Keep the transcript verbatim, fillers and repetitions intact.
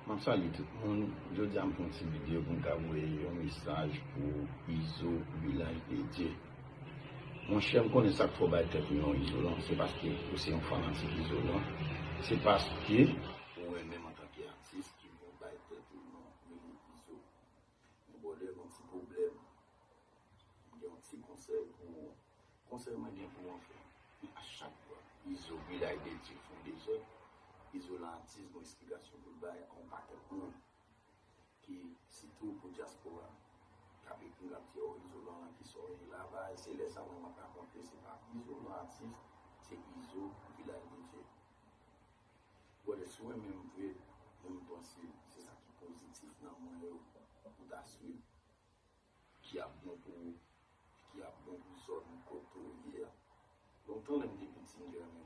M ap salye tout moun. Jodi a m fè yon ti videyo pou m ka voye yon mesaj pou Izo Vilaj de Dye. Monchè, m konnen sa k fè w bay tèt ou yon izolan, se paske ou se yon fanatik izolan. Se paske ou renmen m antanke atis ki fè w bay tèt ou non rele Izo. Men brother, gen yon ti pwoblèm. M gen yon ti konsèy pou ou. Konsèy mwen gen pou ou anfen. A chak fwa Izo Vilaj de Dye fè yon dezòd, Izolan atis gen yon eksplikasyon pou l bay a yon pakèt moun ki sitou pou dyaspora k ap ekri l ap di, o, Izolan lan ki sòti la bay, se lè sa mwen m ap rakonte se pa Izolan atis, se Izo Vilaj de Dye. Brother, si w renmen m vre, mwen m panse se sa ki pozitif nan mwen yo ou ta swiv, ki ap bon pou ou, ki ap bon pou zòn kote w ye a. Lontan lè m te piti, m te renmen